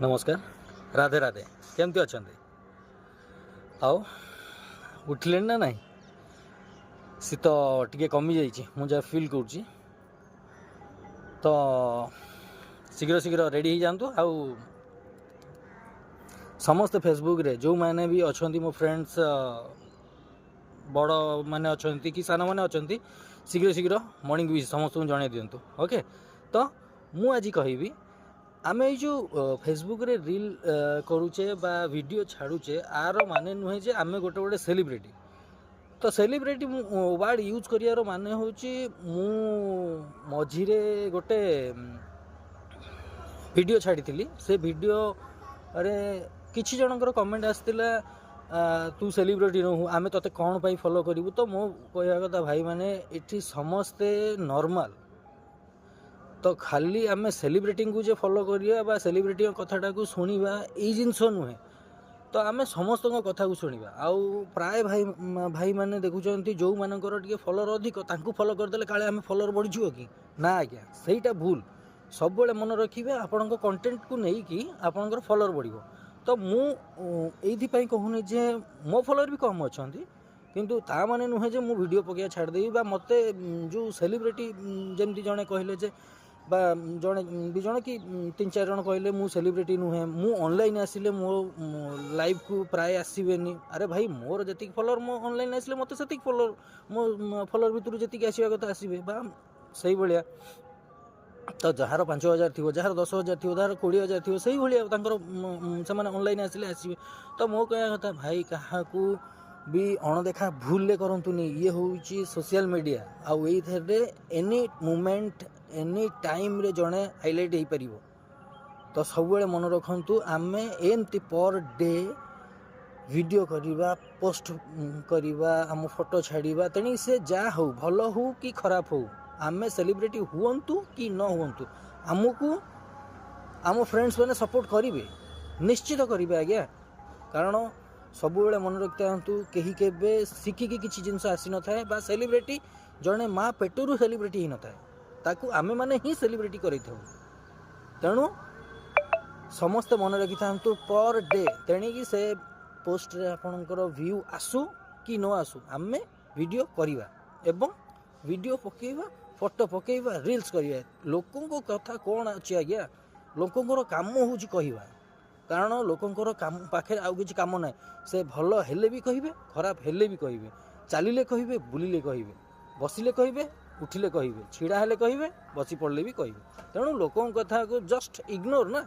ନମସ୍କାର, ରାଧେ ରାଧେ। କେମିତି ଅଛନ୍ତି? ଆଉ ଉଠିଲେଣି ନା ନାହିଁ? ଶୀତ ଟିକେ କମିଯାଇଛି, ମୁଁ ଯାହା ଫିଲ୍ କରୁଛି। ତ ଶୀଘ୍ର ଶୀଘ୍ର ରେଡ଼ି ହେଇଯାଆନ୍ତୁ। ଆଉ ସମସ୍ତେ ଫେସବୁକ୍ରେ ଯେଉଁମାନେ ବି ଅଛନ୍ତି, ମୋ ଫ୍ରେଣ୍ଡସ୍ ବଡ଼ ମାନେ ଅଛନ୍ତି କି ସାନମାନେ ଅଛନ୍ତି, ଶୀଘ୍ର ଶୀଘ୍ର ମର୍ଣ୍ଣିଂ ୱିଶ୍ ସମସ୍ତଙ୍କୁ ଜଣାଇ ଦିଅନ୍ତୁ। ଓକେ, ତ ମୁଁ ଆଜି କହିବି, ଆମେ ଏଇ ଯେଉଁ ଫେସବୁକ୍ରେ ରିଲ୍ କରୁଛେ ବା ଭିଡ଼ିଓ ଛାଡ଼ୁଛେ, ଆର ମାନେ ନୁହେଁ ଯେ ଆମେ ଗୋଟେ ଗୋଟେ ସେଲିବ୍ରିଟି। ତ ସେଲିବ୍ରିଟି ୱାର୍ଡ଼ ୟୁଜ୍ କରିବାର ମାନେ ହେଉଛି, ମୁଁ ମଝିରେ ଗୋଟେ ଭିଡ଼ିଓ ଛାଡ଼ିଥିଲି। ସେ ଭିଡ଼ିଓରେ କିଛି ଜଣଙ୍କର କମେଣ୍ଟ ଆସିଥିଲା, "ତୁ ସେଲିବ୍ରିଟି ନୁହଁ, ଆମେ ତୋତେ କ'ଣ ପାଇଁ ଫଲୋ କରିବୁ?" ତ ମୋ କହିବା କଥା, ଭାଇମାନେ, ଏଠି ସମସ୍ତେ ନର୍ମାଲ୍। ତ ଖାଲି ଆମେ ସେଲିବ୍ରିଟିଙ୍କୁ ଯେ ଫଲୋ କରିବା ବା ସେଲିବ୍ରିଟିଙ୍କ କଥାଟାକୁ ଶୁଣିବା, ଏଇ ଜିନିଷ ନୁହେଁ। ତ ଆମେ ସମସ୍ତଙ୍କ କଥାକୁ ଶୁଣିବା। ଆଉ ପ୍ରାୟ ଭାଇମାନେ ଦେଖୁଛନ୍ତି, ଯେଉଁମାନଙ୍କର ଟିକେ ଫଲୋଅର୍ ଅଧିକ, ତାଙ୍କୁ ଫଲୋ କରିଦେଲେ କାଳେ ଆମେ ଫଲୋଅର୍ ବଢ଼ିଯିବ କି? ନା ଆଜ୍ଞା, ସେଇଟା ଭୁଲ। ସବୁବେଳେ ମନେ ରଖିବେ, ଆପଣଙ୍କ କଣ୍ଟେଣ୍ଟକୁ ନେଇକି ଆପଣଙ୍କର ଫଲୋଅର୍ ବଢ଼ିବ। ତ ମୁଁ ଏଇଥିପାଇଁ କହୁନି ଯେ ମୋ ଫଲୋଅର୍ ବି କମ୍ ଅଛନ୍ତି, କିନ୍ତୁ ତା ମାନେ ନୁହେଁ ଯେ ମୁଁ ଭିଡ଼ିଓ ପକାଇବା ଛାଡ଼ିଦେବି ବା ମୋତେ ଯେଉଁ ସେଲିବ୍ରିଟି, ଯେମିତି ଜଣେ କହିଲେ ଯେ ବା ଜଣେ ଦୁଇ ଜଣ କି ତିନି ଚାରି ଜଣ କହିଲେ, ମୁଁ ସେଲିବ୍ରିଟି ନୁହେଁ, ମୁଁ ଅନଲାଇନ୍ ଆସିଲେ ମୋ ଲାଇଭ୍କୁ ପ୍ରାୟ ଆସିବେନି। ଆରେ ଭାଇ, ମୋର ଯେତିକି ଫଲୋଅର୍, ମୋ ଅନଲାଇନ୍ ଆସିଲେ ମୋତେ ସେତିକି ଫଲୋଅର୍, ମୋ ଫଲୋଅର୍ ଭିତରୁ ଯେତିକି ଆସିବା କଥା ଆସିବେ ବା ସେଇଭଳିଆ। ତ ଯାହାର 5,000 ଥିବ, ଯାହାର 10,000 ଥିବ, ଯାହାର 20,000 ଥିବ, ସେଇଭଳିଆ ତାଙ୍କର ସେମାନେ ଅନଲାଇନ୍ ଆସିଲେ ଆସିବେ। ତ ମୋ କହିବା କଥା ଭାଇ, କାହାକୁ ବି ଅଣଦେଖା ଭୁଲରେ କରନ୍ତୁନି। ଇଏ ହେଉଛି ସୋସିଆଲ ମିଡ଼ିଆ, ଆଉ ଏଇଥିରେ ଏନି ମୁମେଣ୍ଟ, ଏନି ଟାଇମ୍ରେ ଜଣେ ହାଇଲାଇଟ୍ ହେଇପାରିବ। ତ ସବୁବେଳେ ମନେ ରଖନ୍ତୁ, ଆମେ ଏମିତି ପର୍ ଡେ ଭିଡ଼ିଓ କରିବା, ପୋଷ୍ଟ କରିବା, ଆମ ଫଟୋ ଛାଡ଼ିବା, ତେଣିକି ସେ ଯାହା ହଉ, ଭଲ ହଉ କି ଖରାପ ହଉ, ଆମେ ସେଲିବ୍ରିଟି ହୁଅନ୍ତୁ କି ନ ହୁଅନ୍ତୁ, ଆମକୁ ଆମ ଫ୍ରେଣ୍ଡସ୍ ମାନେ ସପୋର୍ଟ କରିବେ, ନିଶ୍ଚିତ କରିବେ ଆଜ୍ଞା। କାରଣ ସବୁବେଳେ ମନେ ରଖିଥାନ୍ତୁ, କେହି କେବେ ଶିଖିକି କିଛି ଜିନିଷ ଆସିନଥାଏ ବା ସେଲିବ୍ରିଟି ଜଣେ ମା ପେଟରୁ ସେଲିବ୍ରିଟି ହେଇନଥାଏ। ତାକୁ ଆମେମାନେ ହିଁ ସେଲିବ୍ରିଟି କରିଥାଉ। ତେଣୁ ସମସ୍ତେ ମନେ ରଖିଥାନ୍ତୁ, ପର୍ ଡେ, ତେଣିକି ସେ ପୋଷ୍ଟରେ ଆପଣଙ୍କର ଭ୍ୟୁ ଆସୁ କି ନ ଆସୁ, ଆମେ ଭିଡ଼ିଓ କରିବା ଏବଂ ଭିଡ଼ିଓ ପକାଇବା, ଫଟୋ ପକାଇବା, ରିଲ୍ସ କରିବା। ଲୋକଙ୍କ କଥା କ'ଣ ଅଛି ଆଜ୍ଞା? ଲୋକଙ୍କର କାମ ହେଉଛି କହିବା। କାରଣ ଲୋକଙ୍କର କାମ ପାଖରେ ଆଉ କିଛି କାମ ନାହିଁ। ସେ ଭଲ ହେଲେ ବି କହିବେ, ଖରାପ ହେଲେ ବି କହିବେ, ଚାଲିଲେ କହିବେ, ବୁଲିଲେ କହିବେ, ବସିଲେ କହିବେ, ଉଠିଲେ କହିବେ, ଛିଡ଼ା ହେଲେ କହିବେ, ବସି ପଡ଼ିଲେ ବି କହିବେ। ତେଣୁ ଲୋକଙ୍କ କଥାକୁ ଜଷ୍ଟ ଇଗ୍ନୋର ନା।